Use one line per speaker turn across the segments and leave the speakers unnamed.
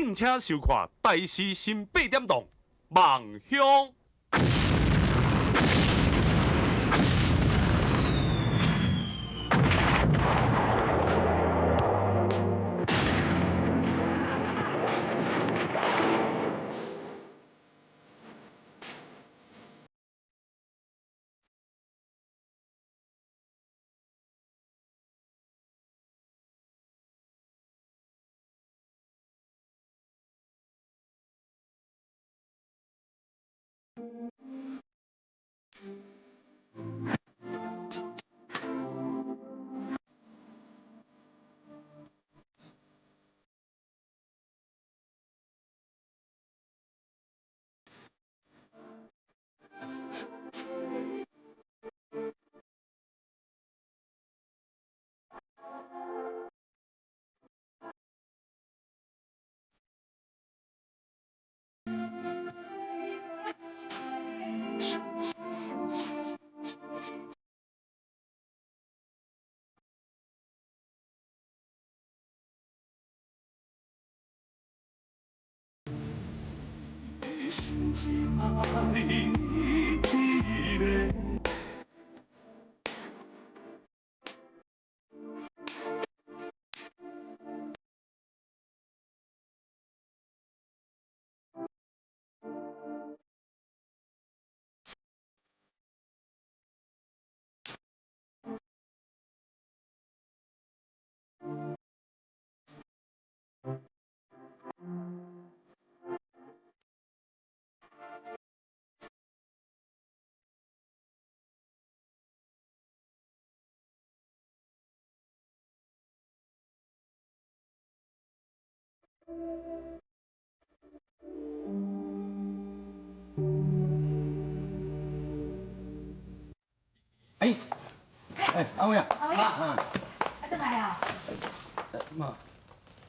敬請收看《台視新八點檔》夢鄉。
哎，哎，阿伟啊，
阿伟
啊，
啊，转来啊！
妈，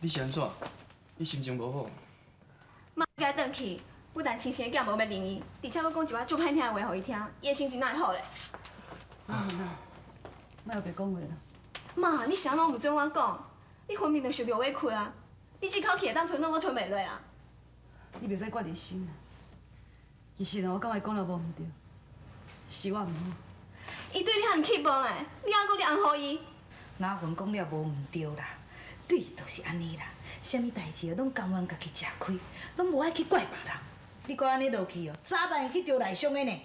你是按怎？你心情无好？
妈，才转去，不但亲生的囝无欲认伊，而且阁讲一寡足歹听的话予伊听，伊的心情哪会好咧？
妈妈，莫后白讲话啦。
妈，你啥拢毋准我讲，你分明就受著委屈啊！你这口气会当吞拢，我吞袂落啊！
你袂使怪离心啦。其实哦，我感觉伊讲了无毋对，是我毋好。
伊对你遐尔刻薄呢，你犹阁咧红予伊？
阿云讲了无毋对啦，你就是按呢啦，啥物代志拢甘愿家己食亏，拢无爱去怪别人。你阁按呢落去哦，早晚会去著内伤的呢。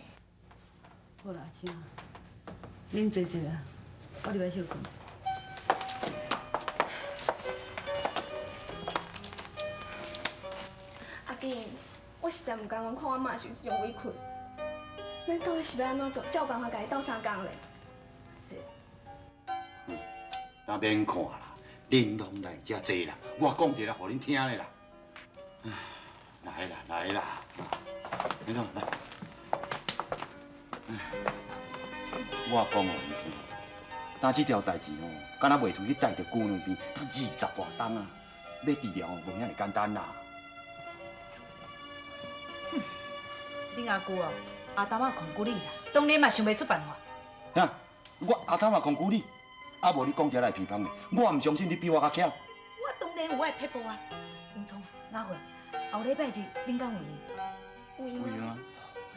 好啦，阿青，恁坐坐啊，我入来歇睏者。
阿金，我实在毋甘愿看我妈受这种委屈，咱到底是欲按怎做，才有办法共伊斗相共咧？
那免看啦，恁拢来遮坐啦，我讲一下予恁听咧啦。来啦来啦，你怎来？我讲予恁听，今这条代志吼，敢若袂输去带著姑娘病，等20外冬啊，欲治疗无遐尔简单啦。
恁阿舅哦，阿头仔控制你啦，当然嘛想袂出办法。
哈，我阿头嘛控制你，啊无你讲这来批判咧，我毋相信你比我较巧。
我当然有我的撇步啊。英聪、阿慧，后礼拜日恁敢有闲？
有闲
啊。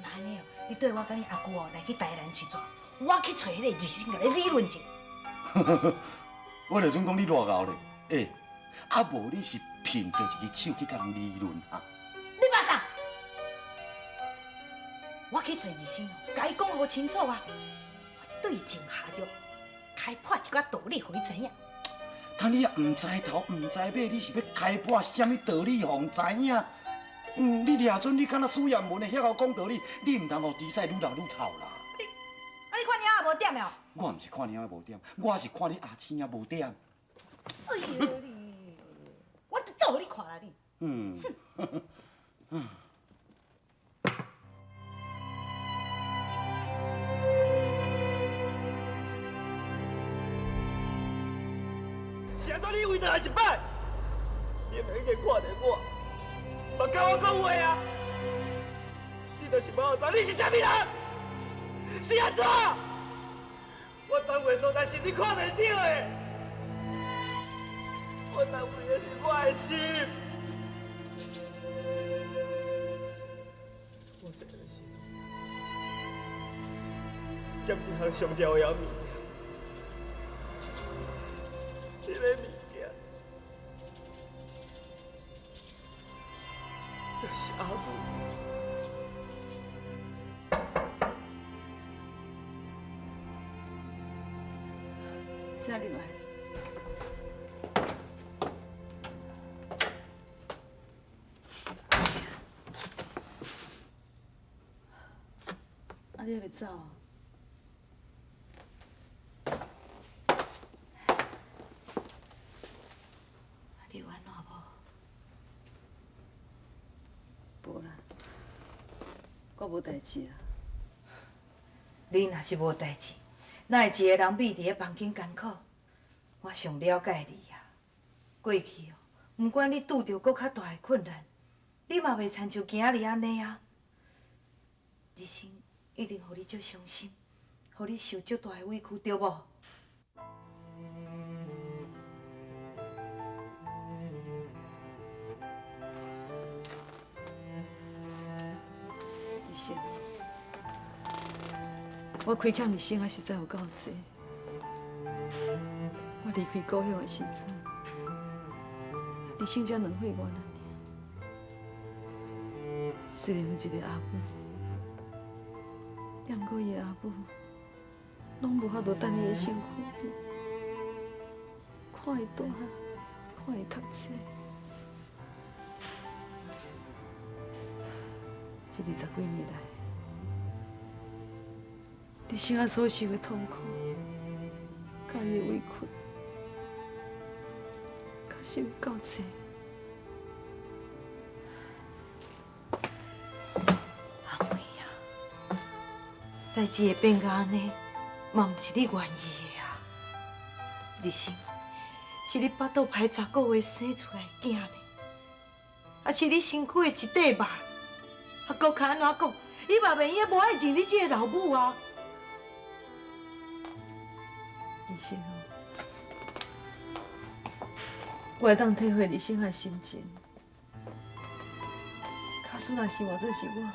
那按呢哦，你缀我佮你阿舅哦来去台南市转，我去揣彼个医生共你理论一下。
我就准讲你偌𠢕咧，欸，啊无你是凭著一支手去共人理论啊？
你别啥？我去揣医生哦，共伊讲予清楚啊。我对症下药，开破一寡道理，予伊知影。
但你也毋知头毋知尾，你是欲开破啥物道理，予人知影？嗯，你掠准你敢若苏彦文的遐𠢕讲道理，你毋通予猪屎愈老愈臭啦。
你，啊你看你也无点哦？
我毋是看你遐无点，我是看你阿青也无点。
哎呦你，我就做予你看啦你。
嗯。嗯。
是按怎你回转来一摆，你明经看著我，嘛佮我讲话啊！你就是无予走，你是啥物人？是按怎？我昨昏所在是你看袂著的，我昨昏的是我的心，欠一项上重要物件，这个物件就是阿母。
请入来。啊，你还袂走啊？你有按怎无？无啦，我无代志啊。
你若是无代志，哪会一个人覕伫咧房间艰苦？我上了解你啊。过去哦，不管你拄著阁较大的困难，你嘛袂亲像今仔日按呢啊。人生一定予你足伤心，予你受足大的委屈，对无？
其实，我亏欠日升仔实在有够济。我离开故乡的时阵，日升才2岁外尔。虽然有一个阿母，也毋过伊的阿母拢无法度踮伊的身躯边，看伊大汉，看伊读册。这20几年来，日升仔所受的痛苦，佮伊的委屈，确实有够济。
阿妹啊，代志会变甲按呢，嘛毋是你愿意的啊。日升是你腹肚歹10个月生出来的囝呢，啊是你身躯的一块肉。啊，阁较按怎讲，伊嘛袂用无爱认你这个老母啊。
日升哦，我会当体会日升的心情。假使若是换做是我，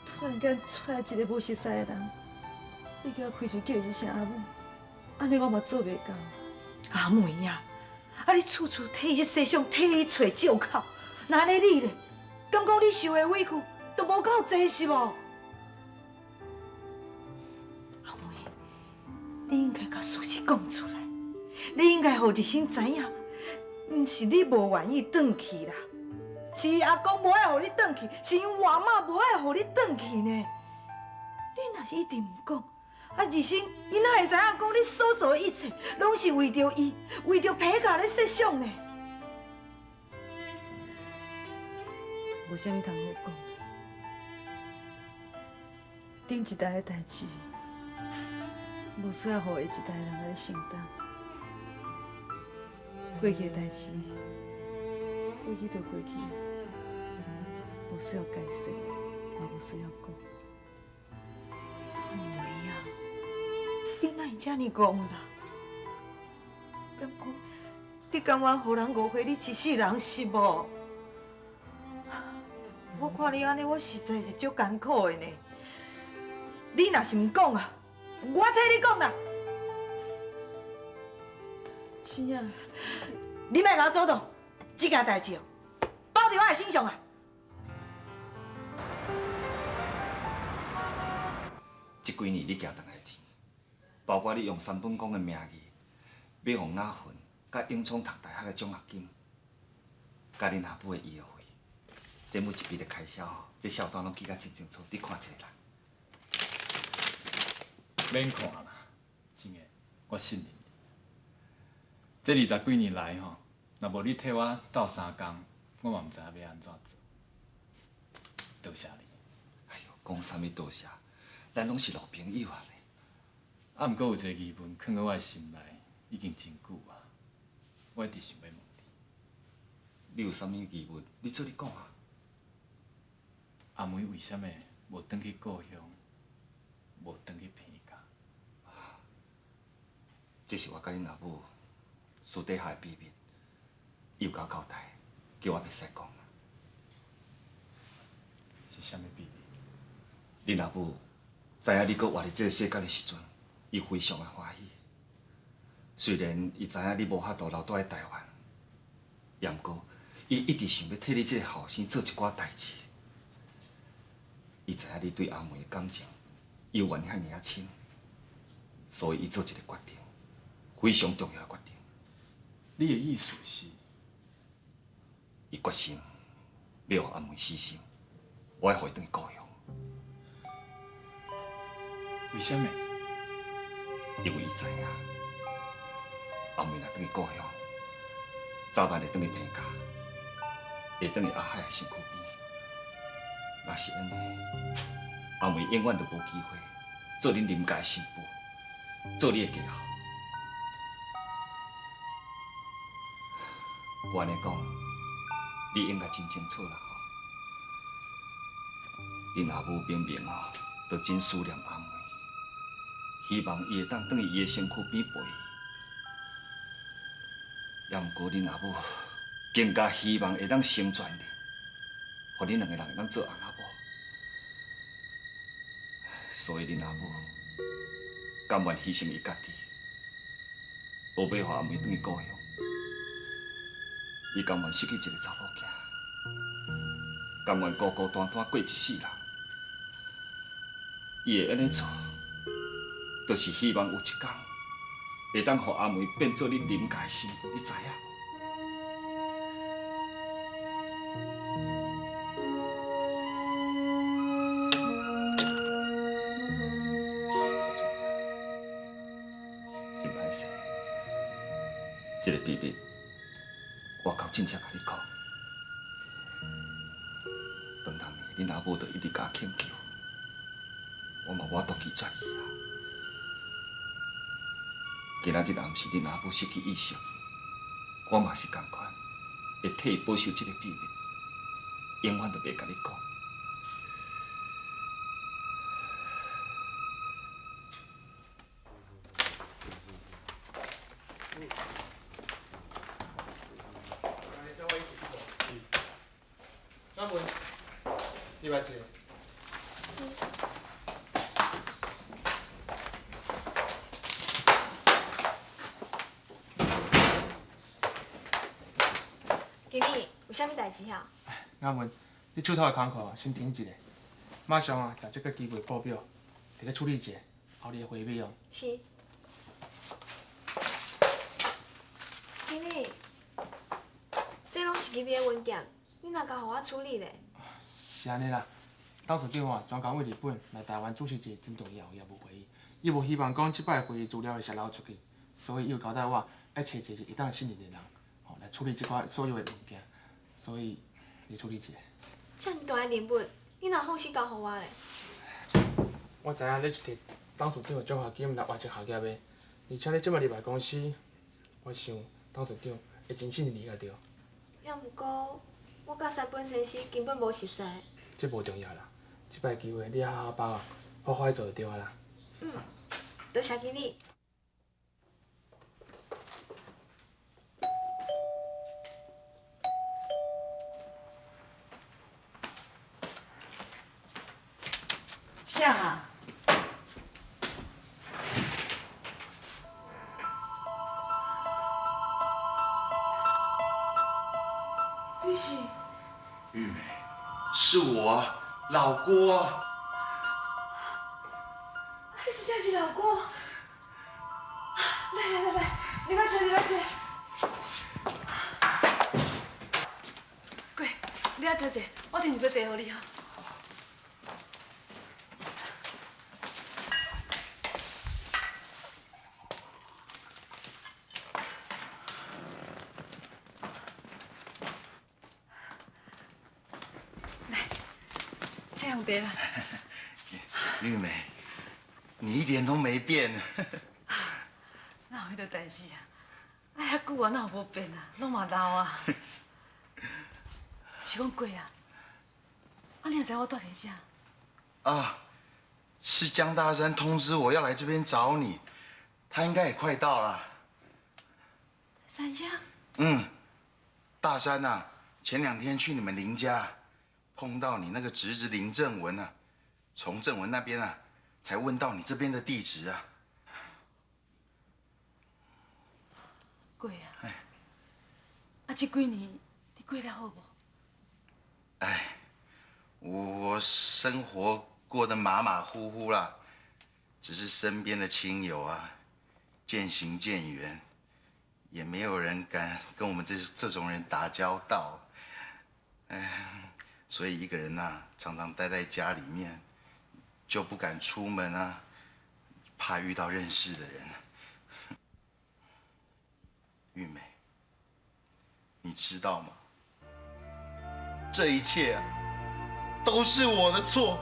突然间出来一个无熟似的人，你叫我开嘴叫伊一声阿母，按呢我嘛做袂到。
阿妹啊，啊你处处替伊设想，替伊揣借口，那按呢你咧？敢讲你受的委屈都无够济是无？阿妹，你应该共事实讲出来，你应该予日升知影，毋是你无愿意转去啦，是伊阿公无爱予你转去，是𪜶外妈无爱予你转去呢。你若是一直毋讲，啊日升伊哪会知影讲你所做的一切，拢是为著伊，为著彭家咧设想呢？
无啥物通好讲。顶一代的代志，无需要予下一代人来承担。过去的代志，过去就过去，无需要解释，嘛无需要讲。
阿妹啊，你哪会遮尔戆啦？敢讲你甘愿予人误会你一世人是无？我看你按呢，我实在是足艰苦的呢。你若是毋讲啊，我替你讲啦。
姊啊，
你莫共我阻挡，这件代志哦，包伫我的身上啊。
这几年你寄转来的钱，包括你用三本公的名义，欲予雅云佮永聪读大学的奖学金，佮恁阿母的医药费，这每一笔的开销吼，这账单拢记甲清清楚，你看一下啦。
免看啦，真的，我信任你。这20几年来吼，若无你替我斗相共，我嘛毋知影欲按怎做。多谢你。
哎哟，讲啥物多谢？咱拢是老朋友啊咧。
啊，毋过有一个疑问囥佇我的心内，已经真久啊，我一直想欲问你。
你有啥物疑问？你做你讲啊。
阿梅为啥物无转去故乡，无转去彭家？
这是我佮恁阿母私底下的秘密，伊有共我交代，叫我袂使讲。
是啥物秘密？
恁阿母知影你閣活佇這个世間的時陣，伊非常的歡喜。雖然伊知影你無法度留蹛佇台灣，也毋過伊一直想欲替你這个後生做一寡代誌。伊知影你對阿梅的感情猶原遐爾仔深，所以伊做一个決定，非常重要的決定。
你的意思是？
伊決心欲予阿梅死心，無愛予伊轉去故鄉。
為啥物？
因為伊知影，阿梅若轉去故鄉，早晚會轉去彭家，會轉去阿海的身軀邊。若是按呢，阿梅永遠就無機會做恁林家的新婦，做你的繼後。我按呢講，你應該真清楚啦吼。恁阿母明明吼，都真思念阿梅，希望伊會當轉去伊的身軀邊陪伊。也毋過恁阿母更加希望會當成全你，予恁兩个人會當做翁仔某。所以恁阿母甘願犧牲伊家己，無欲予阿梅轉去故鄉。伊甘願失去一個查某囝，甘願孤孤單單過一世人。伊會按呢做，就是希望有一天會當予阿梅變做恁林家的新婦，你知影無？真歹勢，這個秘密我到真正共你講。當當年恁阿母就一直共我請求，我嘛無法度拒絕伊啊。今仔日若毋是恁阿母失去意識，我嘛是仝款，會替伊保守這個秘密，永遠都袂共你講。
阿文，入來坐。
是。經理，有啥物代誌啊？
阿文，你手頭的工課先停一下，馬上啊，就這個機會報表，佇咧處理一下，後日的會議哦。
是。經理，這攏是機密的文件，你哪交予我處理咧？
是按呢啦，董事長啊，專工為日本來台灣主持一個真重要的業務會議，伊無希望講這擺會議資料會洩露出去，所以伊有交代我愛揣一個會當信任的人，吼來處理這寡所有的文件，所以你處理一下。
這麼大的任務，你哪放心交予我咧？
我知影你是摕董事長的獎學金來完成學業的，而且你這擺入來公司，我想董事長會真信任你才對。
也毋過，我佮山本先生根本無熟似。
這無重要啦，這擺機會你好好把握，好好做就對啊啦。
嗯，多謝經理。
啥啊？
你是？
玉梅，是我，老郭。
啊，你真正是老郭！來來來來，你來坐，你來坐。
過，你來坐坐，我添一杯茶予你吼。來，這紅茶啦。
玉梅，你一點都沒變。
哪有彼个代誌啊？啊，遐久啊，哪有無變啊？攏嘛老啊。是講過啊？啊，你哪知我蹛佇遮？
啊，是江大山通知我要來這邊找你，他應該也快到了。
山兄。
嗯，大山啊，前兩天去你們林家，碰到你那個侄子林正文啊，從正文那邊啊，才问到你这边的地址啊。
过啊，啊，這幾年你過得好無？
哎，我生活過得馬馬虎虎啦，只是身邊的親友啊，漸行漸遠，也沒有人敢跟我們這種人打交道。哎，所以一個人啊，常常待在家裡面，就不敢出門啊，怕遇到認識的人。玉梅，你知道嗎？這一切啊，都是我的錯，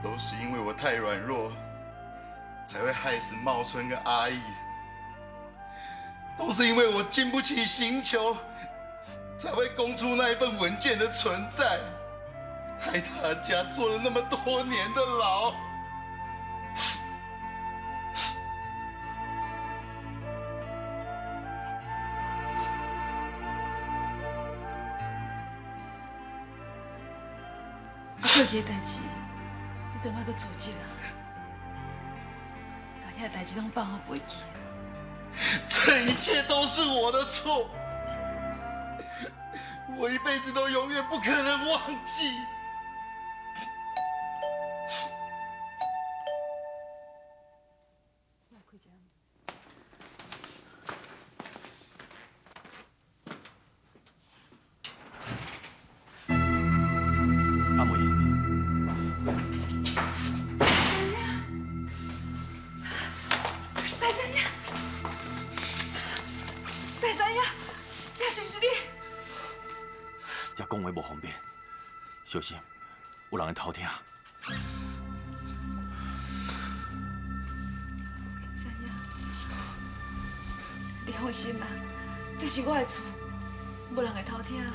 都是因為我太軟弱，才會害死茂春跟阿義。都是因為我經不起刑求，才會供出那一份文件的存在，害大家坐了那麼多年的牢。
過去的代誌，你都莫閣自責啊！共遐代誌攏放予袂記。
這一切都是我的錯，我一輩子都永遠不可能忘記。
阿梅，
大三爺，大三爺，這是是你？
這講話無方便，小心有人會偷聽。
大三爺，你放心啦，這是我的厝，無人會偷聽啦。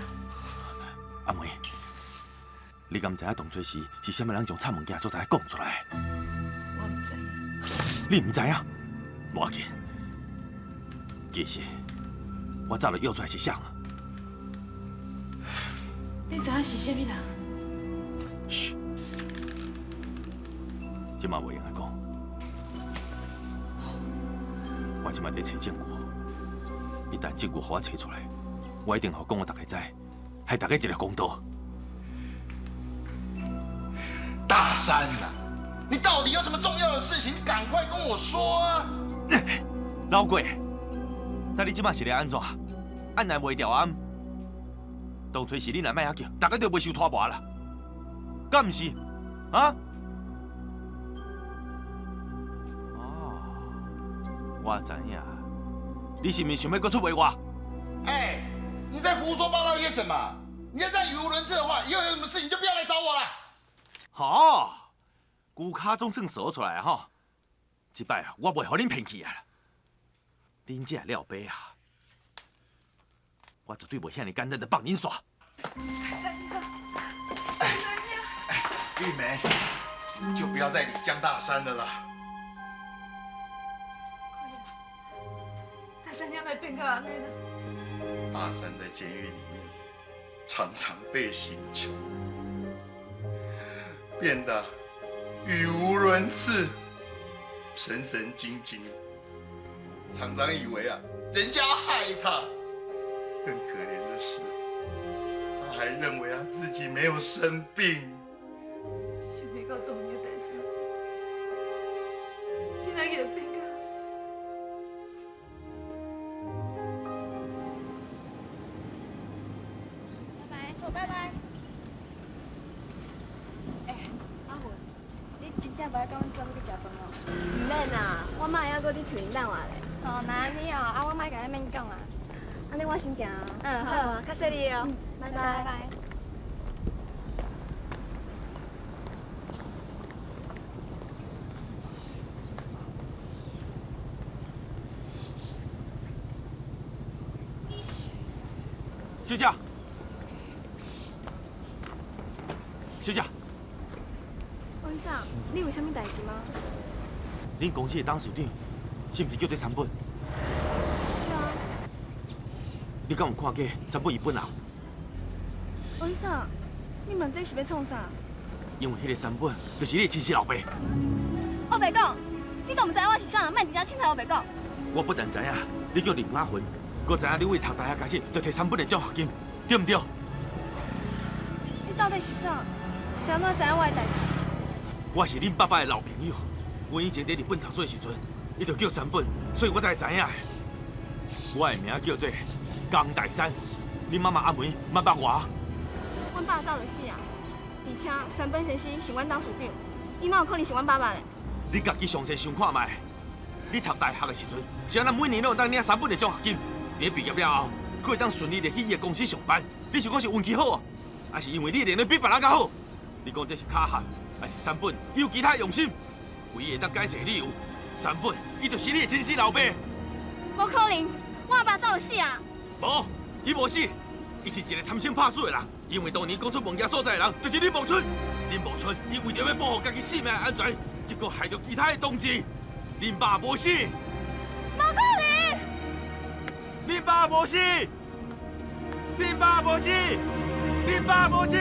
阿梅，你敢知影當初時是啥物人將慘物件所在講出來？
我毋知影。
你毋知影？無要緊，其實我早就約出來是誰啊。
你知影是啥物人？
噓，這馬袂用得講。我這馬佇揣證據，一旦證據予我揣出來，我一定予講予大家知，害大家一個公道。
大山啊，你到底有什麼重要的事情？趕快跟我說啊！
老鬼，但你這馬是咧按怎？按捺袂牢啊！當初是你若莫遐叫，大家就袂受拖磨啦，敢毋是？啊？哦，我知影，你是毋是想欲閣出賣我？
哎，你在胡說八道些什麼？你要這樣語無倫次的話，以後有什麼事情就不要來找我了。
好，龜跤總算趖出來吼，這擺我袂予恁騙去啊！恁這老爸啊，我絕對袂遐爾簡單就放恁煞。
大三爺，大三爺，
玉梅，你就不要再理江大山的啦。
大三爺來變到按呢啦？
大山在監獄裡面常常被刑求，變得語無倫次，神神經經，常常以為啊，人家害他。更可憐的是，他還認為啊自己沒有生病。
想袂到當年的大山，竟然會變到。
拜拜，好，拜拜。欸，阿文，你真正無愛佮阮做伙去食飯哦？毋免啦，我媽還閣佇厝裡等我咧。
哦，那按呢哦，啊，我莫共伊免講啦。
按呢我先行。
嗯，好，
較細膩哦。拜拜。
拜拜。
小姐，小姐。
文桑，你有啥物代志嗎？
恁公司的董事長是毋是叫做三本？
是啊。
你敢有看過三本伊本人？
文桑，你問這是欲創啥？
因為彼个三本就是你的親生老爸。
我白讲，你都毋知影我是啥人，莫伫遮凊彩乌白讲。
我不但知影你叫林雅云，阁知影你为读大学开始就提三本的奖学金，对毋对？
你到底是啥？是按怎知影我的代志？
我是恁爸爸的老朋友，阮以前伫日本读书的时阵，伊就叫三本，所以我才会知影。我的名叫做江大山，恁妈妈阿梅嘛捌我。
阮爸早就死啊，而且山本先生是阮董事长，伊哪有可能是阮爸爸咧？
你家己详细想看觅，你读大学的时阵，是按怎每年拢会当领三本的奖学金？伫毕业了后，阁会当顺利入去伊的公司上班。你想讲是运气好，还是因为你练得比别人较好？你讲这是巧合，还是山本伊有其他用心？唯一会当解释的理由，山本伊就是你的亲生老爸。
无可能，我阿爸早就死啊！
无，伊无死，伊是一个贪生怕死的人。因为当年讲出物件所在的人，就是林茂春。林茂春，伊为著欲保护家己性命的安全，结果害著其他的同志。林爸无死，
无可能！
林爸无死，林爸无死，林爸无死。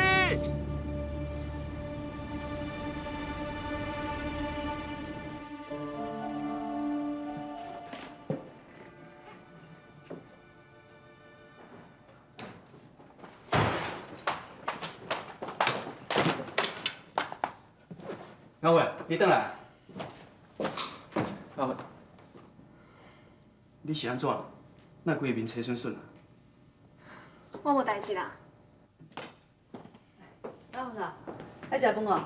阿伟，你转来。阿伟，你是按怎？哪规个面青顺顺啊？
我无代志啦。
阿芬啊，爱食饭哦。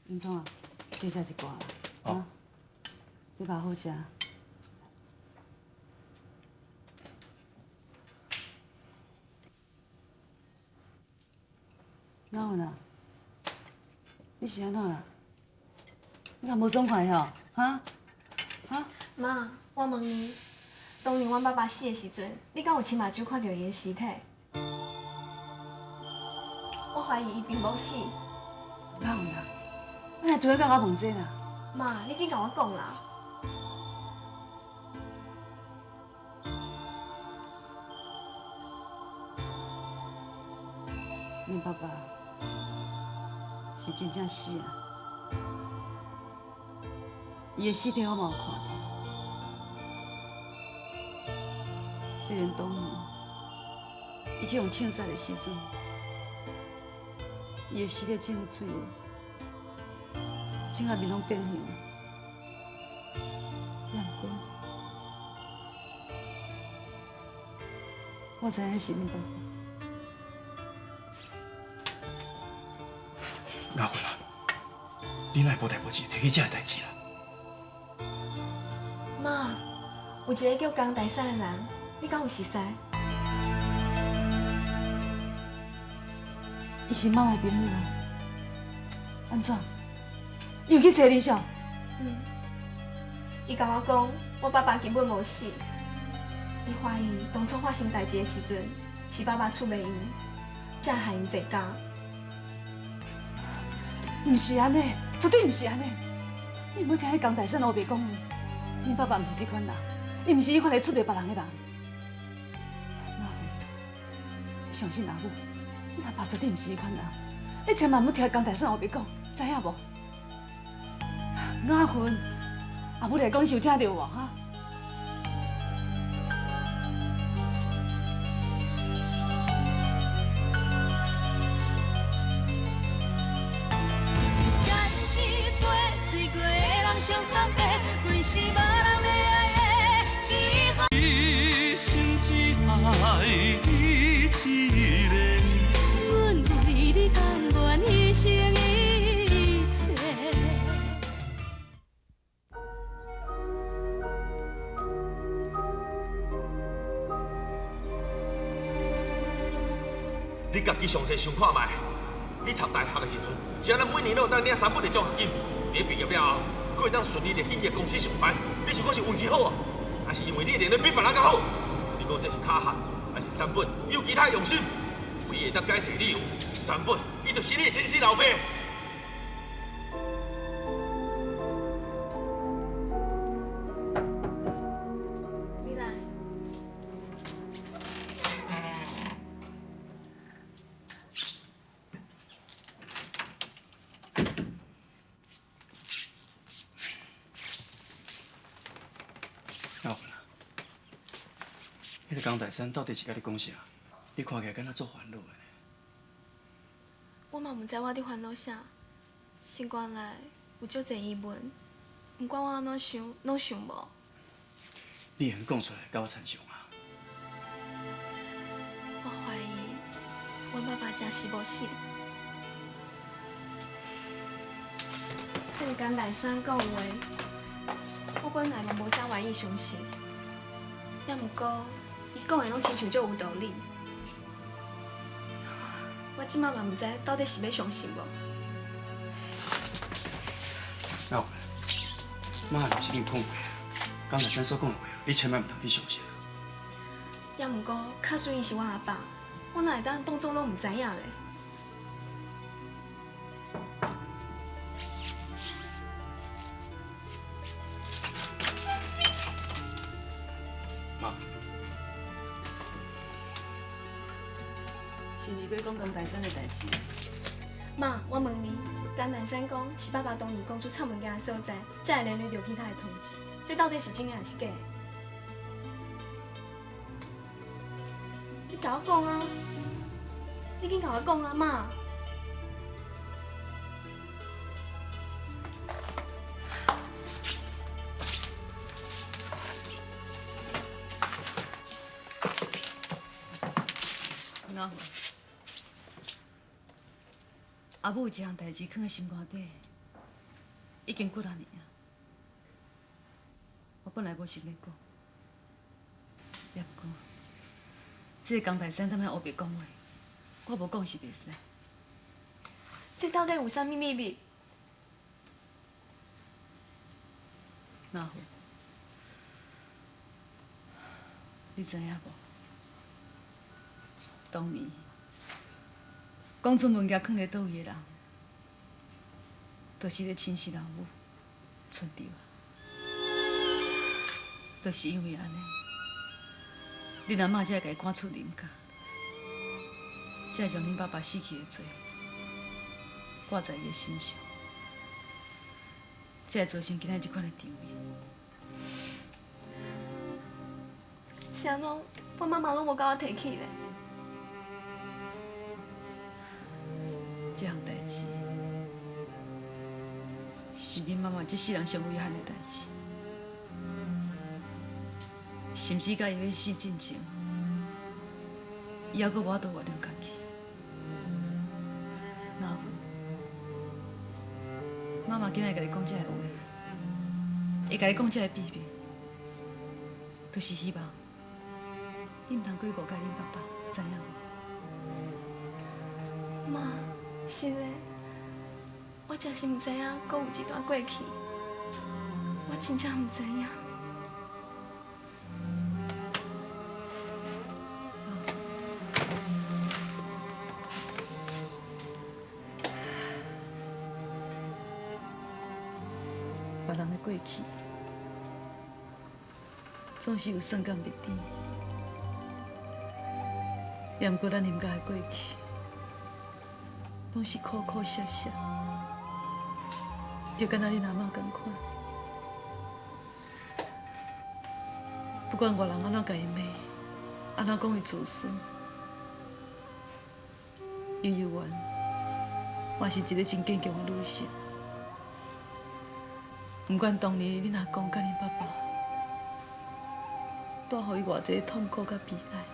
林总啊，加食一寡啦。哦。这包好食。哪有啦？你是按怎啦？你敢无爽快吼？哈？哈？
妈，我问你，当年阮爸爸死的时阵，你敢有亲目睭看著伊的尸体？我怀疑伊并无死。
哪有啦？你若拄仔共我问这啦？
妈，你紧共我讲啦！
恁爸爸是真正死啊！伊的尸体我嘛有看著，虽然当年伊去予枪杀的时阵，伊的尸体浸伫水里，整个面拢变形，也毋过，我知影是恁爸爸。
阿芬啊，你哪会无代无志提起这个代志啦？
妈，有一个叫江大山的人，你敢有熟似？
伊是妈的朋友，按怎？伊有去找你啥？
嗯，伊共我讲，我爸爸根本无死。伊怀疑当初发生代志的时阵，是爸爸出卖𪜶，才害𪜶坐监。
毋是按呢，绝对毋是按呢。你毋好听彼江大山乌白讲话，恁爸爸毋是这款人，伊毋是彼款会出卖别人的人。阿芬，你相信阿母，你阿爸绝对毋是彼款人。你千万毋好听江大山乌白讲，知影无？阿芬，阿母来讲，你是有听著无？哈？
一生只爱你一个。
阮为你甘愿牺牲一切。
你家己详细想看觅，你读大学的时阵，是按怎每年拢会当领三本的奖学金？伫毕业了后，阁会当顺利入去伊的公司上班。你想讲是运气好啊，还是因为你练得比别人较好？你讲这是巧合，还是山本有其他用心？唯一会当解释理由，山本伊就是你的亲生老爸。
彼个江大山到底是佮你讲啥？你看起来敢若足烦恼的呢。
我嘛毋知我伫烦恼啥，心肝内有足济疑问，毋管我按怎想，拢想无。
你会用讲出来，共我参详啊？
我怀疑阮爸爸真是无死。彼个江大山讲话，我本来嘛无啥愿意相信，也毋过伊讲的拢亲像足有道理。我这摆嘛毋知到底是欲相信无。
阿妈毋是已经讲过，江大山所讲的话，你千万毋通去相信。
也毋过，假使伊是我阿爸，我哪会当当作拢毋知影咧？
妈，
是毋是阁讲江大山的代志？
妈，我问你，江大山讲是爸爸当年讲出藏物件的所在，才会连累着其他的同志，这到底是真的还是假的？你共我讲啊！你紧共我讲啊，妈！
阿阿母有一项代志囥佇心肝底，已经几若年啊。我本来无想欲讲，也毋过，这个江大山踮遐乌白讲话，我无讲是袂使。
这到底有啥物秘密？
阿虎，你知影无？当年讲出物件囥佇佗位的人，就是你亲生老母春秋啊。就是因为按呢，恁阿嬷才会共伊赶出林家，才会将恁爸爸死去的罪挂在伊的身上，才会造成今仔这款的场面。
是按怎？我妈妈拢无共我提起咧。
这项代志是恁妈妈这世人上遗憾的代志，甚至到伊欲死进前，伊犹阁无法度原谅家己。那妈妈今日共你讲这个话，会共你讲这个秘密，就是希望你毋通阁去误解恁爸爸，知影无？
妈，是的，我真是毋知影，阁有这段过去，我真正毋知影。
别人的过去，总是有酸甘蜜甜，也毋过咱林家的过去，拢是苦苦涩涩，就敢若恁阿嬷仝款。不管外人按怎共伊骂，按怎讲伊自私，幼幼媛嘛是一个真坚强的女性。不管当年恁阿公佮恁爸爸带予伊偌济痛苦佮悲哀，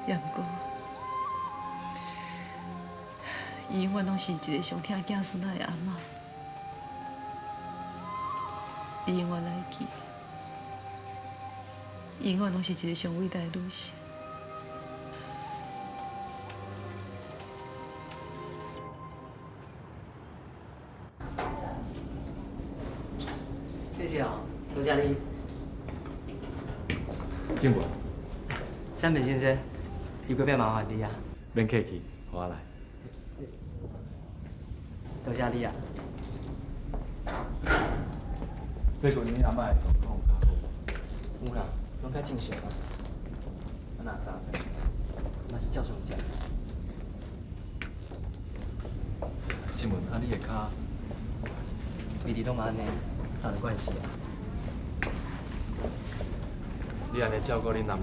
也毋过，伊永远拢是一个上疼囝孙仔的阿嬷。你永远来记，伊永远拢是一个上伟大的女性。
谢谢哦，多谢你。
进步。
山本先生，又阁欲麻烦你啊。
免客气，予我来。
多谢你啊。
最近你阿嬷的状况有较好
无？有啦，拢较正常啊。啊，若啥，嘛是照常食。
静文，啊，你的跤？
一直拢嘛按呢，啥有关系啊？
你按呢照顧恁阿嬤，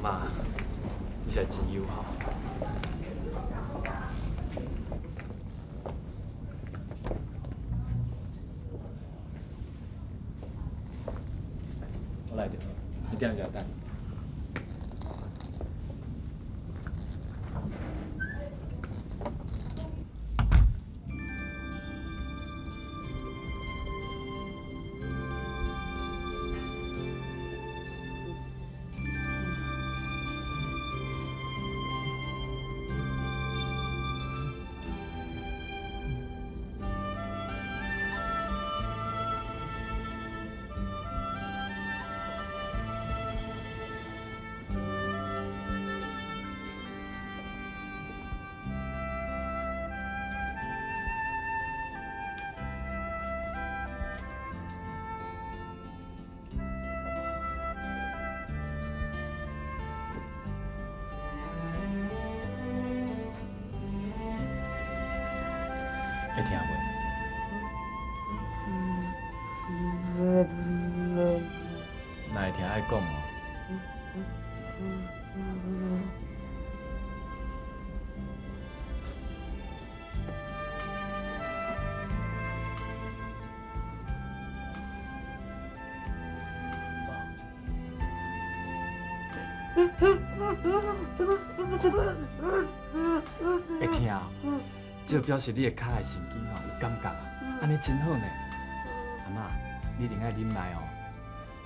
你實在真友好。我來就好，你踮遮等。會疼袂？若會疼愛講哦。會疼。這表示你的跤的神經吼有感覺啊，按呢真好呢。阿嬤，你一定愛忍耐哦，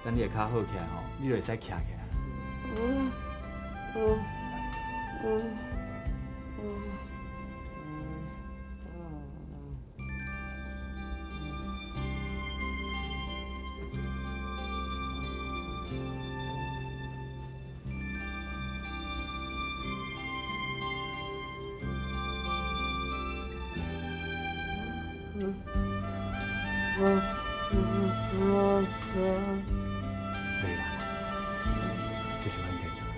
等你的跤好起來吼，你就會使徛起來。袂啦，這是我應該做的。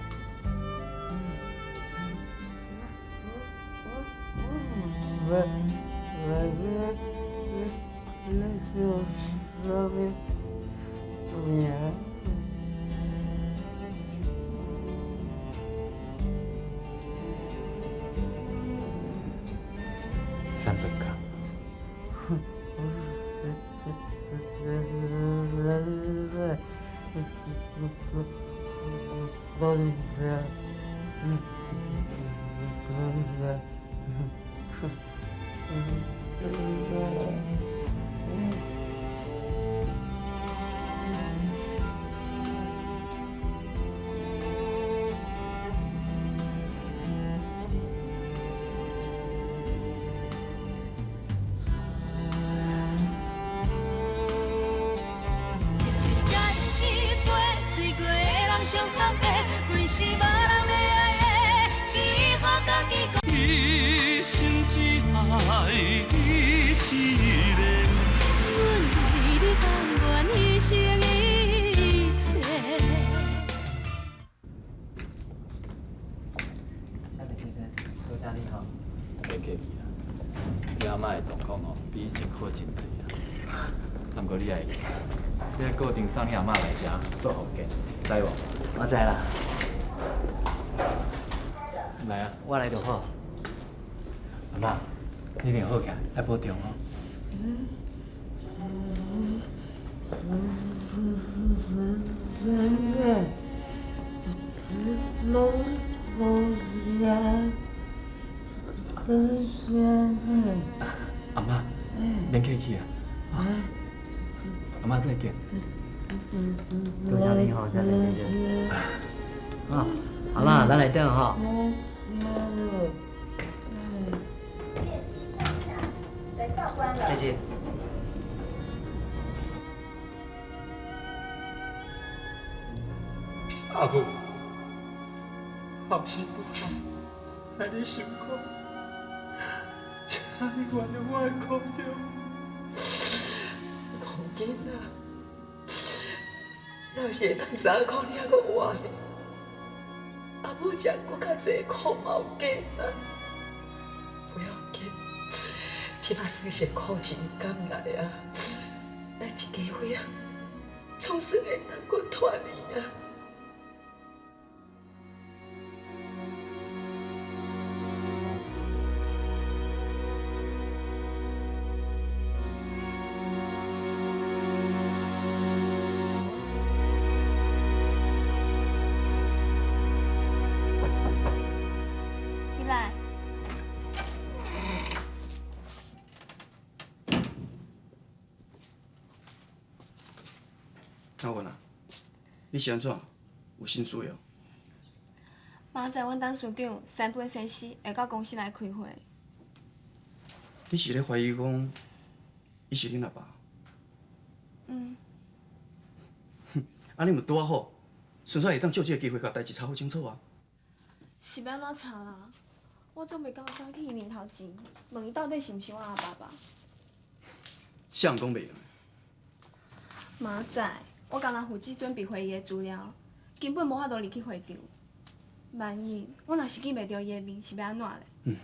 三本港。
一生只愛你一个。
阮為你甘願犧牲一切。
夏美先生，多謝你吼。
別客氣啦，你阿嬤的狀況吼，比以前好真濟啦。啊，毋過你愛，你愛固定送你阿嬤來遮做復健，知無？
我知啦。
來啊！
我來就好。
阿嬤，你一定好起來，愛保重哦。阿嬤，免客氣啊。阿嬤再見。
多謝你吼，夏美先生。好，阿嬤，咱來轉吼。再見。
阿母，好死不好，害你受苦，請你原諒我的苦衷。
苦囡仔，若是會當知影講你猶閣活咧，阿母食閣較濟苦嘛有假啊。不要緊，這馬算是苦盡甘來啊。咱一家伙仔，總算會當閣團圓啊。
你是按怎？有心事哦？
明仔载阮董事长山本先生会到公司来开会。
你是咧怀疑讲，伊是恁阿爸？
嗯。
按呢毋拄仔好，顺续会当借这个机会共代志查好清楚啊。
是欲按怎查啦？我总袂够走去伊面头前，问伊到底是毋是我阿爸吧？
啥人讲袂用？
明仔，我干焦负责准备会议的资料，根本无法度入去会场。万一我若是见袂著伊的面，是欲按怎咧？
嗯，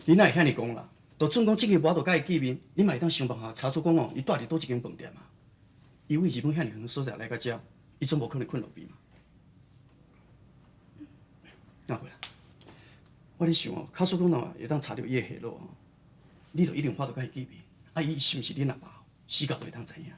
你哪会遐尔讲啦？就准讲这个无法度佮伊见面，你嘛会当想办法查出讲哦，伊蹛伫佗一间饭店啊。伊为日本遐尔远所在来到遮，伊总无可能睏路边嘛。阿辉啦，我咧想哦，假使讲若会当查著伊的下落哦，你就一定有法度佮伊见面。啊，伊是毋是恁阿爸，死到都会当知影。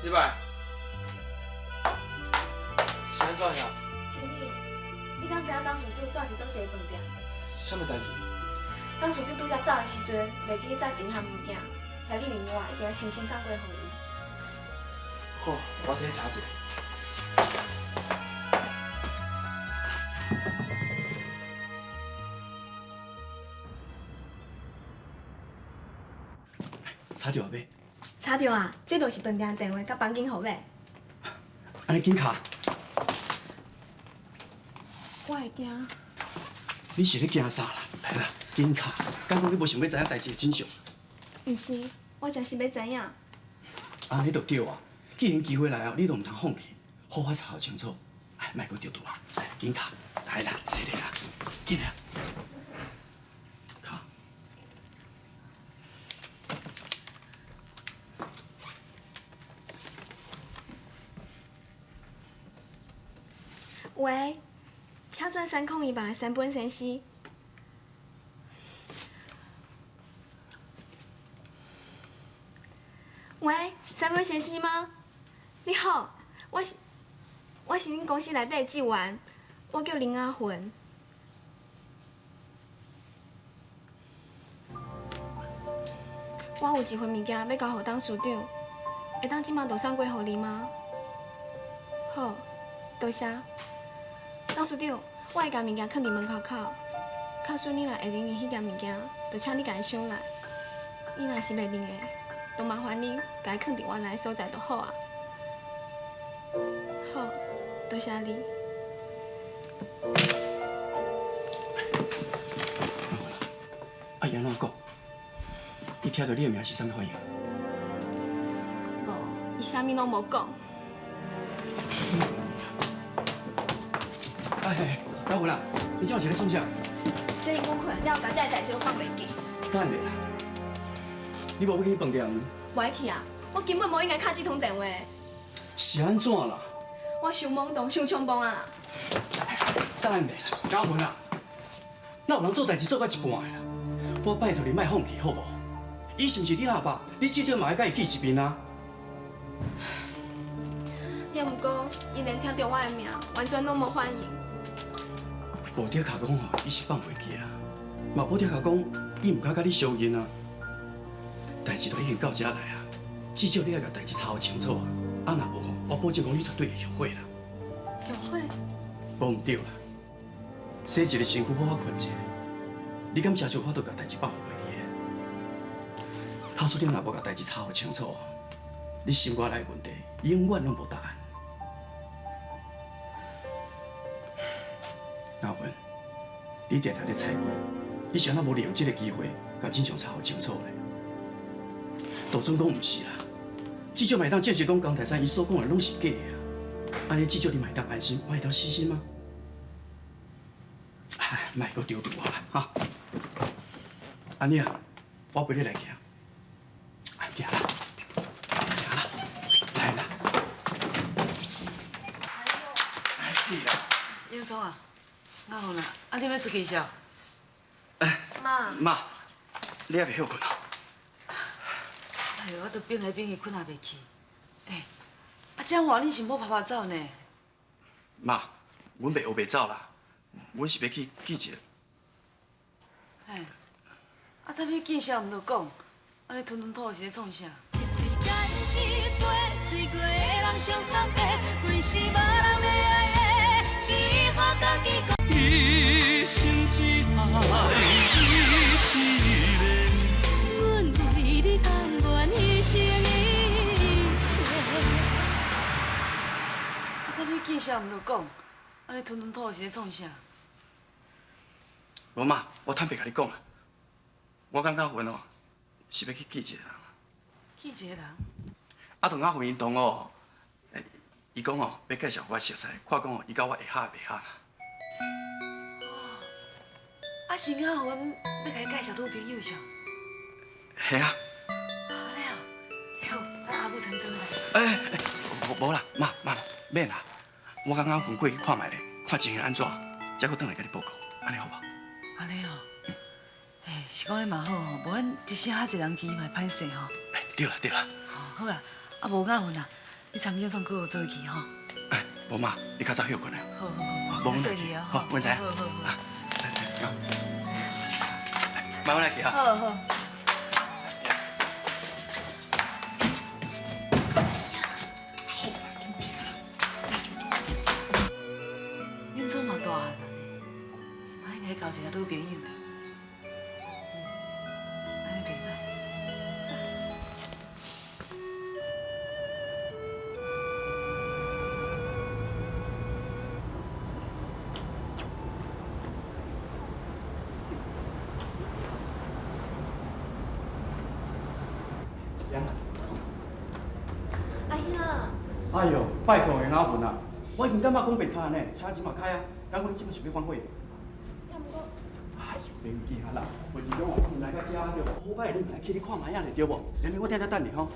李白，是按怎呀？
经理，你敢知影董事长蹛伫佗一个饭店？
啥物代志？
董事长拄才走的时阵，袂记载一项物件，遐你问我，一定要亲身送过予伊。
好，我替你查一下。
查著啊未？
查著啊，这就是饭店电话佮房间号码。
按呢紧敲。
我会惊。
你是咧惊啥啦？来啦，紧敲。敢讲你无想欲知影代志的真相？
毋是，我真是欲知影。
按呢就对啊！既然机会来啊，你都毋通放弃，好好查清楚。哎，莫阁著拄啊！来，紧敲，来啦，坐咧啦，紧来。
喂，请转301房的山本先生。喂，山本先生吗？你好，我是恁公司内底的职员，我叫林阿云。我有一份物件欲交予董事长，会当这马就送过予你吗？好，多谢。董事长，我会共物件囥伫门口口，假使你若会认得彼件物件，就请你共伊收来。你若是袂认得，就麻烦你共伊囥伫原来的所在就好啊。好，多谢你。
啊，伊按怎讲？伊听著你的名是啥物反应？
无，伊啥物拢无讲。
哎，阿文啊，你这是咧创啥？
洗身躯了，共这个代志我放袂记。
等下啦，你无欲去饭店？
无爱去啊！我根本无应该敲这通电话。
是按怎啦？
我伤懵懂，伤冲动啊啦！
等下，嘉文啊，哪有人做代志做到一半的啦？我拜托你莫放弃，好无？伊是毋是你阿爸？你至少嘛爱佮伊见一面啊！
也毋过，伊连听著我的名，完全拢无反应。
无的确讲吼，伊是放袂记啊，嘛无的确讲，伊毋敢佮你相认啊。代志都已经到遮来啊，至少你爱共代志查予清楚啊。啊，若无吼，我保证讲你绝对会后悔啦。
后悔？
无毋对啦，洗一个身躯好好睏一下，你敢真有法度共代志放予袂记的？假使你若无共代志查予清楚，你心肝内的问题永远拢无答案。你定定咧猜忌，你是按怎無利用這个機會，共真相查予清楚咧？就准講毋是啦，至少嘛會當證實講江泰山伊所講的攏是假的啊！按呢至少你嘛會當安心，嘛會當死心啊！啊，莫閣丟丟我啦，哈！按呢啊，我陪你來行，行啦，行啦，來啦！哎啦！
英聰啊，阿紅啦，啊你欲出去啥？
媽。
媽，你猶未歇睏哦？
哎喲，我都變來變去，睏也袂去。欸，啊這晚恁是欲趴趴走呢？
媽，阮袂烏白走啦，阮是欲去見一个。
嘿，啊，踮欲見誰毋著講，按呢吞吞吐吐是咧創啥？
一生只愛你一个。
阮為你甘願犧牲一切。
啊，踮欲見誰毋著講，按呢吞吞吐吐是咧創啥？
無媽，我坦白共你講啦，我感覺阮哦是欲去見一个人。
見一個人？
啊，同阿芬𪜶同學，伊講哦，欲介紹予我熟似，看講哦，伊佮我會合袂合。
啊，是阿芬欲共你介紹女朋友是？
係啊。
按呢哦，好，咱阿母參做伙來。
欸，無無啦，媽媽，免啦，我共阿芬過去看覓咧，看情形按怎，才閣轉來共你報告，按呢好無？
按呢哦，欸，是講咧嘛好吼，無咱一時較濟人去嘛會歹勢吼。
對啦對啦。
好啦，啊無阿芬啊，你參勇創閣有做伙去吼。
無媽，你較早歇睏啊。
好好好，
無
謝你哦。
好，阮知。
好好好。
慢慢來去啊。
好好。恁祖嘛大漢啊呢，嘛應該交一个女朋友。按呢袂歹。
阿兄，
哎喲，拜託的阿文啊，我已經感覺講白差呢，車錢嘛開啊，敢講你這擺想欲反悔？
也毋過，
哎喲，免驚啦，問題講我來到遮對無？好擺你毋來去你看覓仔咧對無？連我踮遮等你吼。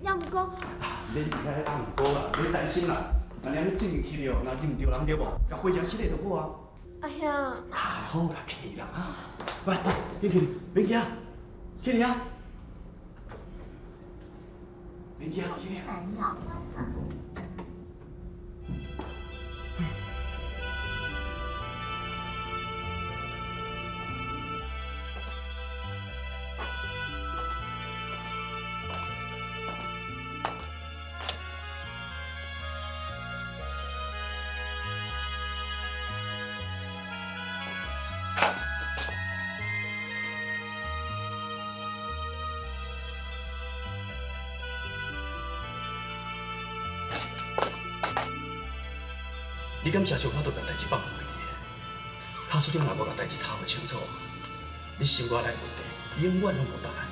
也毋過，
免驚啊，毋過啦，免擔心啦。若連你進去了，若認毋著人對無？共回程失禮就好啊。
阿兄，
啊，好啦，去啦啊！來，緊去，免驚，去哩啊！免驚，去哩。你敢真想法度共代誌放袂記？假使你若無共代誌查予清楚，你心肝內問題永遠攏無答案。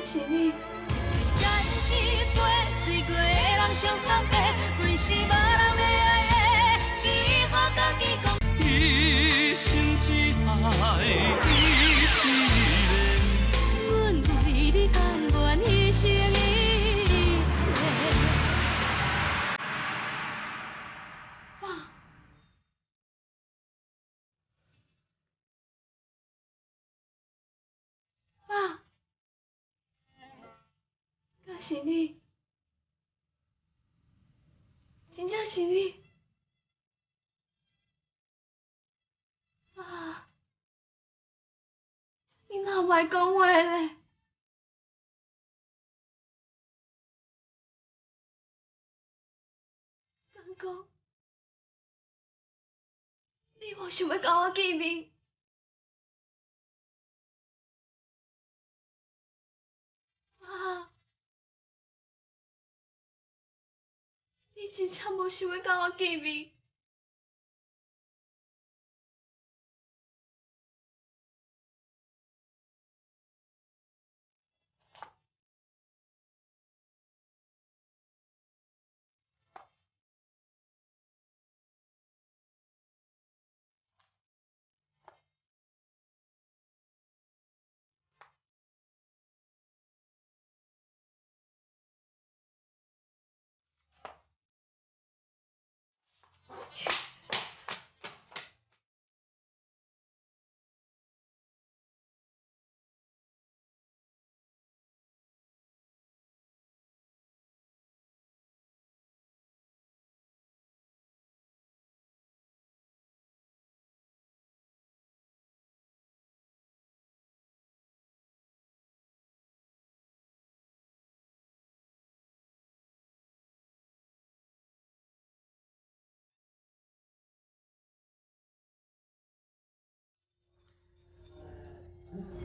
是你。
一生只爱你一个。
阮为你甘愿牺牲一切。
爸，爸，敢是你？真正是你？爸，你哪有爱讲话咧？敢讲，你无想欲佮我见面？爸，你真正无想欲佮我见面？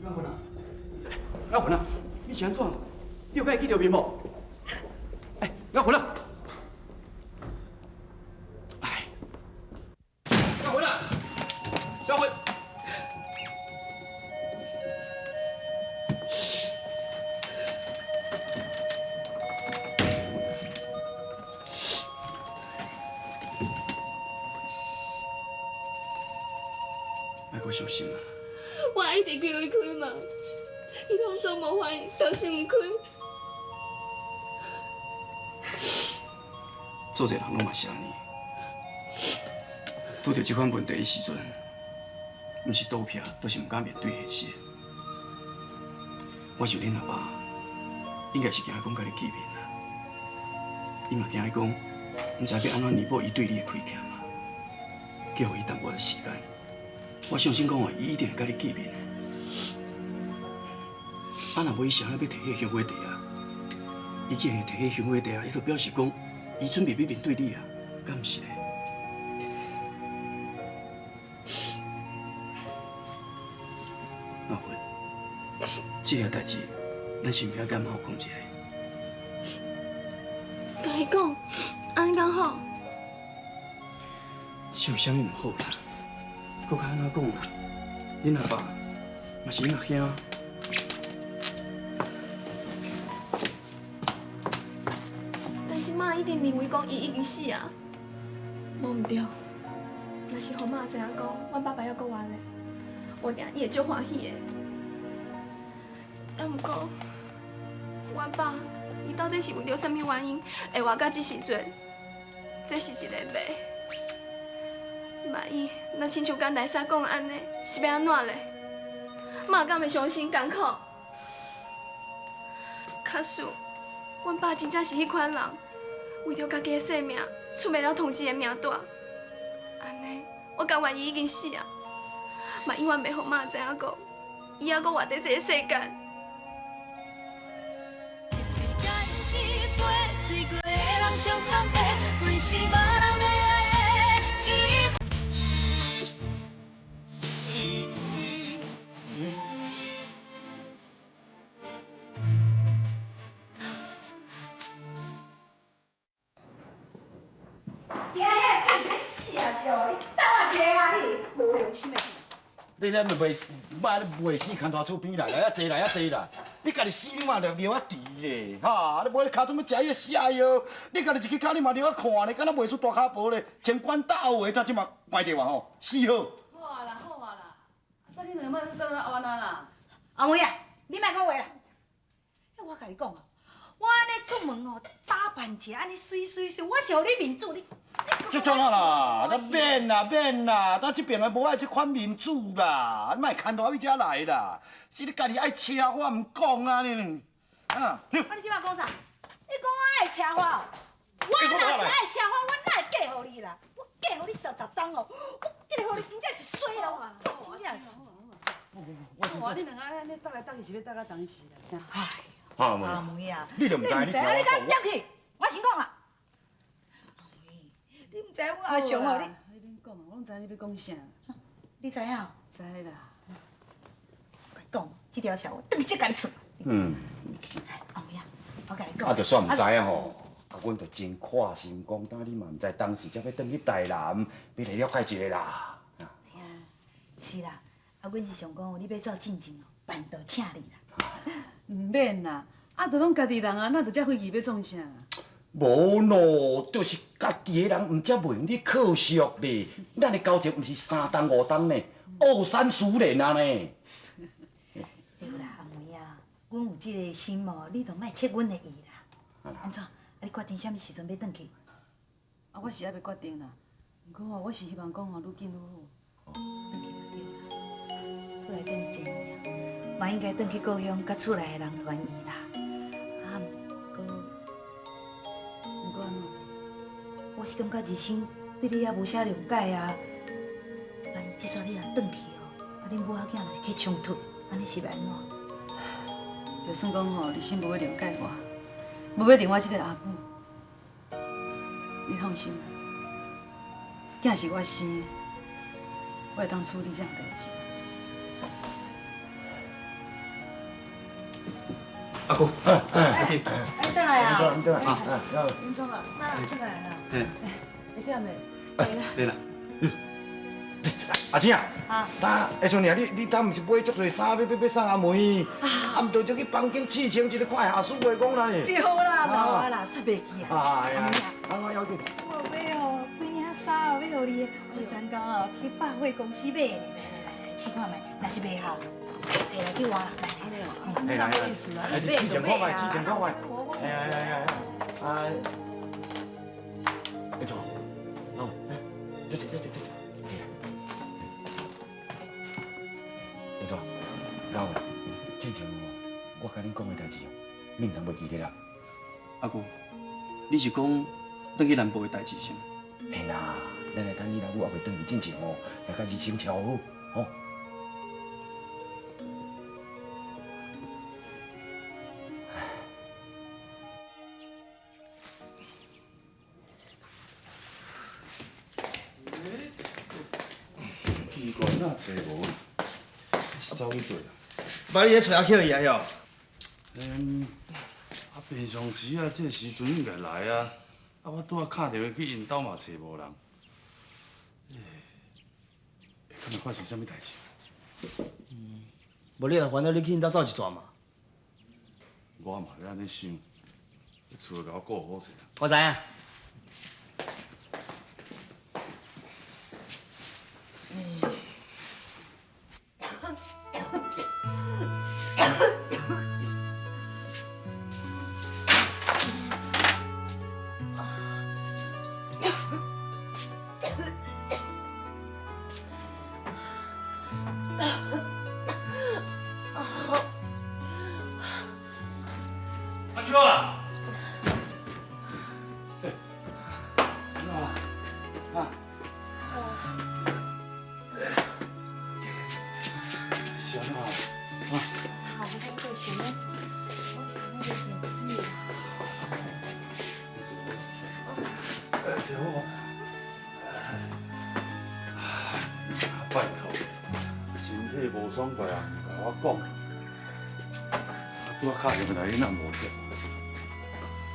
阿云啊，阿云啊，你是按怎？你有佮伊见著面无？哎，阿云啊！哎，阿云啊，阿云！莫阁伤心啊！
我一直叫伊开门，伊拢总无反应，就是毋开。
做济人拢嘛是按呢，拄著这款问题的时阵，毋是逃避，就是毋敢面对现实。我想恁阿爸应该是惊讲佮你见面啊，伊嘛惊你讲，毋知欲按怎弥补伊对你的亏欠啊，叫予伊淡薄仔时间。我相信讲哦，伊一定会佮你见面的。啊，若无伊啥物欲提彼个香火茶啊？伊既然会提彼香火茶啊，伊就表示讲，伊准备欲面对你啊，敢毋是咧？阿芬，这件代志，咱是毋是爱佮妈讲一下？
共伊讲，按呢敢好？
是有啥物毋好啦？阁较按怎讲啦？恁阿爸嘛是恁阿兄。
但是妈一定认为讲伊已经死啊，无毋对。若是予妈知影讲，阮爸爸犹阁活咧，我定伊会足欢喜的。犹毋过，阮爸伊到底是为著啥物原因会活到这时阵？这是一个谜。万一若亲像江大嫂讲的按呢，是欲按怎咧？妈敢会伤心艰苦？假使阮爸真正是彼款人，为著家己的性命，出卖了同志的命短，按呢，我甘愿伊已经死啊，嘛永远袂予妈知影讲，伊犹阁活佇这个世间。
你咧咪袂莫咧袂死，牵大厝边来，来遐济来遐济啦！你家己死你嘛着尿啊甜咧，哈！你无你尻川欲食彼个死药，你家己一支跤你嘛尿啊看咧，敢若袂出大跤步咧，穿管搭有的，他这嘛关著啊吼，死好。
好啊啦，好啊啦，啊，你两个莫阁踮遐冤啊啦！
阿妹啊，你莫讲话啦！我共你讲哦，我按呢出门哦，打扮一下，按呢媠媠媠，我是予你面子，你。
这创啊啦，咱免啦免啦，咱这边的无爱这款面子啦，你莫牵拖去遮来啦。是你家己爱奢华，毋讲啊你。啊！
啊你这摆讲啥？你讲我爱奢华？我若是爱奢华，我哪会嫁予你啦？我嫁予你30冬哦，我嫁予你真正是衰啦！我真正是。
哇！你两个按呢搭来搭去，是欲搭到当时啦？
阿妹，
阿妹啊，
你就毋知你
你敢入去？我先讲啦。阿妹，你毋知阮阿雄哦，
你你免讲，我拢知你欲讲啥。
你知影？
知啦。
我讲，这条线我转去共你算。
嗯。
阿妹啊，我共你讲。
啊，就算毋知影吼，啊，阮就真看心讲，当你嘛毋知当时才欲转去台南，欲来了解一下啦。
是啦，啊，阮是想讲，你欲走进前哦，办桌请你啦。
毋免啦，啊，都拢家己人啊，哪著遮飞机欲创啥？
无咯，就是家己的人，毋才袂用你靠俗咧。咱的交情毋是3冬5冬呢，二三十年啊呢。
对啦，阿妹啊，阮有这个心哦，你就莫切阮的意啦。按怎？啊，你决定啥物时阵欲转去？
啊，我是犹未决定啦。毋过吼，我是希望讲吼，愈紧愈好。
转去嘛对啦，厝内这么济年啊，嘛应该转去故乡，佮厝内的人团圆啦。啊，毋过，
毋过按怎？
我是感觉人生对你也无啥谅解啊。万一这煞你若转去哦，啊，恁母仔囝若是去冲突，按呢是欲按怎？
就算讲吼，日新无欲谅解我，无欲认我这个阿母，你放心，囝是我生的，我会当处理这项代志。
阿姑，
哎，你转来啊！
你转来啊！
林总啊，那转来啊！
嘿，
会忝袂？
对啦。
阿姊啊，当哎孙娘，你当毋是买足济衫，欲送阿妹，啊，毋就去房间试穿一下，看会合适袂讲啦呢？
对啦，老啊啦，煞袂记啊。
哎呀，啊我要紧。
我买哦，几领衫哦，欲予你，我专工哦去百货公司买的。来来来，试看觅，若是袂合，提来去换啦。来
来来来，你试穿看觅，试穿看觅。哎哎哎哎，哎，坐，哦，来，这这这这这。老啊，进前我共恁讲的代志哦，你毋通袂记得啦。
阿姑，你是讲转去南部的代志是毋？
嘿啦，咱来等你老母犹未转去进前哦，来共日生乔好，吼。
奇怪，哪找无？是走去佗啦？
爸，你咧揣阿巧伊啊哟？
嗯，啊，平常时啊，这时阵应该来啊。啊，我拄仔敲电话去𪜶兜嘛，揣无人。欸，敢会发生啥物代志？
嗯，无你若烦恼，你去𪜶兜走一转嘛。
我嘛咧按呢想，这厝共我顾好势。
我知影。
阿巧啊！欸，按怎啊？啊？是按怎啊？啊？
好，我过去呢。
我坐好。拜托，身体无爽快啊，毋共我讲。啊，拄仔敲电话来，你若无接，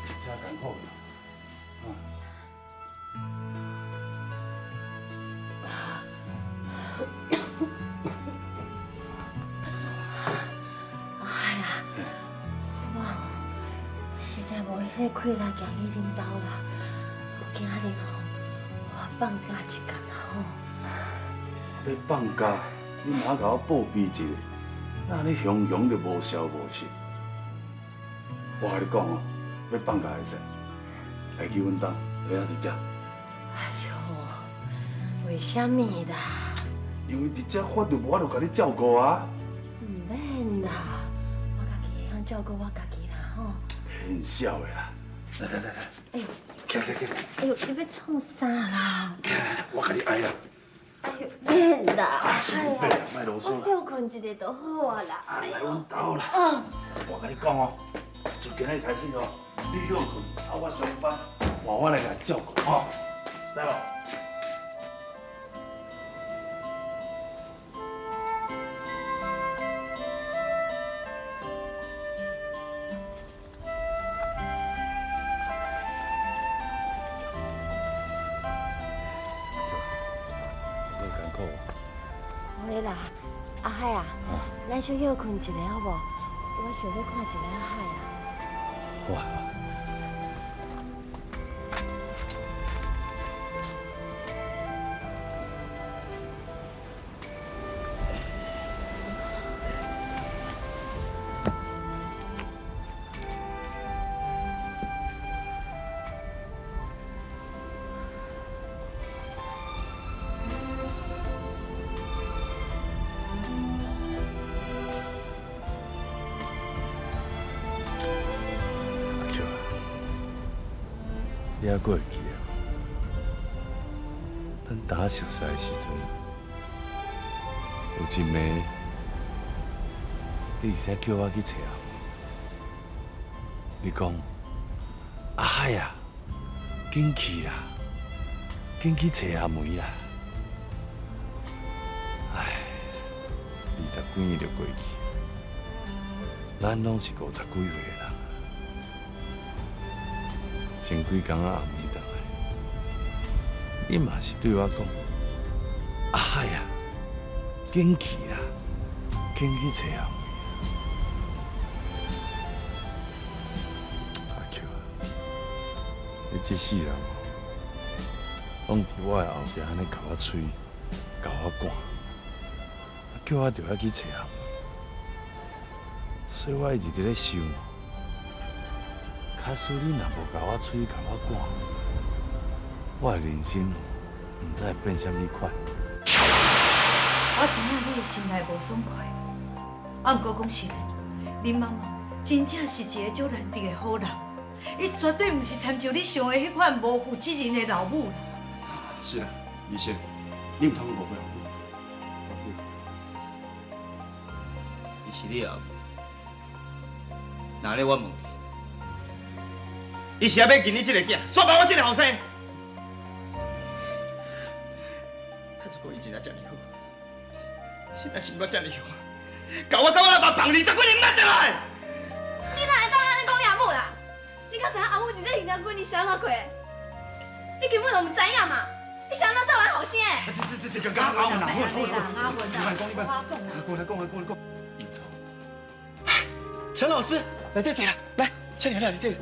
真正艰苦啦。啊。
的气力行去恁兜啦。今仔日吼，我放假一工啦吼。
欲放假，你嘛共我报备一下，哪按呢雄雄就无消无息。我共你讲哦，欲放假会使，来去阮兜，就遐伫遮。
哎哟，为啥物啦？
因为伫遮我就无法度共你照顾啊。
毋免啦，我家己会晓照顾我家己啦吼。
很痟的啦，来来来来，
哎呦，
起来起来起来。
哎呦，你欲创啥啦？
我共你爱啦。
哎呦，免啦，
啊，是免啦，莫啰嗦
我歇睏一下就好啊啦。
来阮兜啦。我共你讲哦，从今日开始哦，你歇睏，啊我上班，换我来共你照顾吼，知无？
会啦，阿海啊，咱小歇睏一下好无？我想欲看一下阿海啊。
好啊。阿秋啊，你犹阁会记得无？咱大熟似的时阵，有一暝，你伫遐叫我去揣阿妹，你讲阿海啊，紧去啦，紧去揣阿梅啦。唉，20几年就过去，咱拢是50几岁的人。前几工阿梅转来，你嘛是对我讲：阿海啊，紧去啦，紧去揣阿梅。阿秋啊，你这世人哦，拢伫我的后壁按呢共我催，共我赶，叫我著爱去揣阿梅，所以我一直伫咧想。假使你若无共我催，共我赶，我的人生毋知会变啥物款。
我知影你的心内无爽快，啊，毋过讲实的，恁妈妈真正是一个足难得的好人，伊绝对毋是参像你想的彼款无负责任的老母啦。
是啦，李生，你毋通误会阿母。
阿母，伊是你阿母，那咧我问伊，伊是欲见你这个囝，煞放我这个后生。假使讲伊真正遮尔好，实在心肝遮尔凶，共我佮我老爸放20几年毋捌转来。
你哪会当按呢讲你阿母啦？你敢知影阿母伫这二十几年是按怎过的？你根本就毋知影嘛！你是按怎做咱后生的？
这这，阿阿文啦，好啦好啦，
阿文啦，
你莫讲，你莫讲，过来讲来过来讲。
英聪，
陈老师，来这坐啦，来，请你来这。
啥？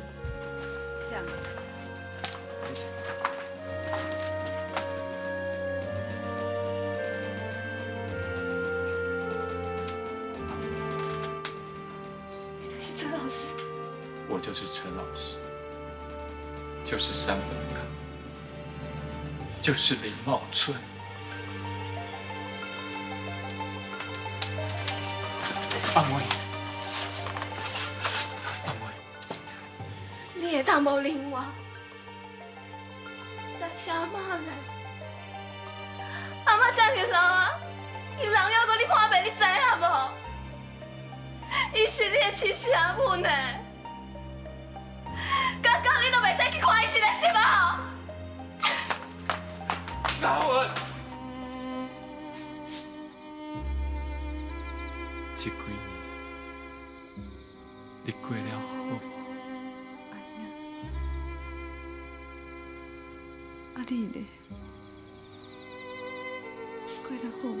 你就是陈老师。
我就是陈老师，就是三本港，就是林茂春。阿妹，阿妹，
你会当无认我，但是阿嬷咧，阿嬷这尔老啊，伊人犹阁咧破病，你知影无？伊是你的亲生阿母呢，刚刚你都袂使去看伊一下是无？
阿文，这几年你过了好无？
啊你咧，过得好无？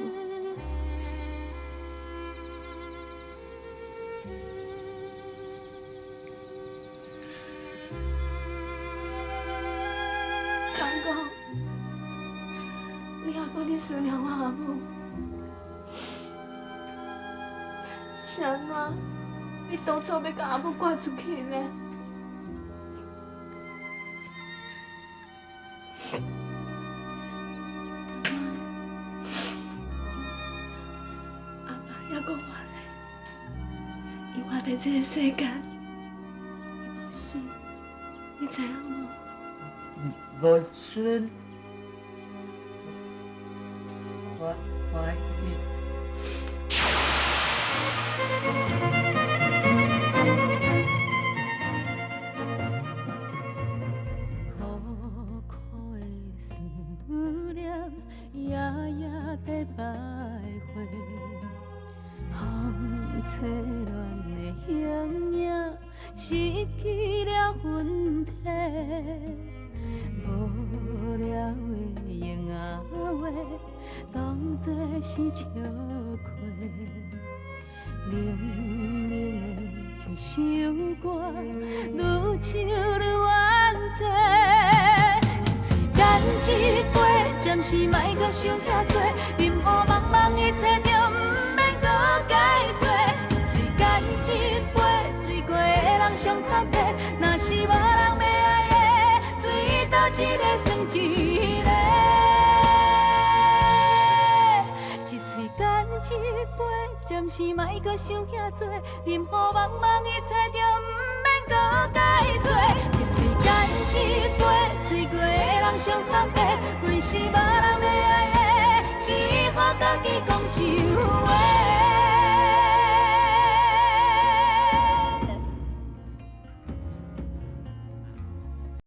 思念我阿母。是按怎？你当初欲共阿母赶出去呢？阿妈犹阁活咧，伊活佇這个世間，伊無死，你知影無？
無孫，我歡喜。
苦苦的思念，夜夜在徘徊，风吹乱的形影，失去了魂体。无聊的闲仔话，当作是笑亏。冷冷的一首歌，愈唱愈怨嗟。一喙干一杯，暂时莫阁想遐多，任雨茫茫一切就毋免阁解释。一喙干一杯，醉过的人上较白，若是无人欲爱的，醉倒一个算一个。一喙干一杯，暂时莫阁想遐多，任雨茫茫一切就毋免阁解释。一喙干一杯，醉过的人上较白，规世无人欲爱的，只好家己讲一话。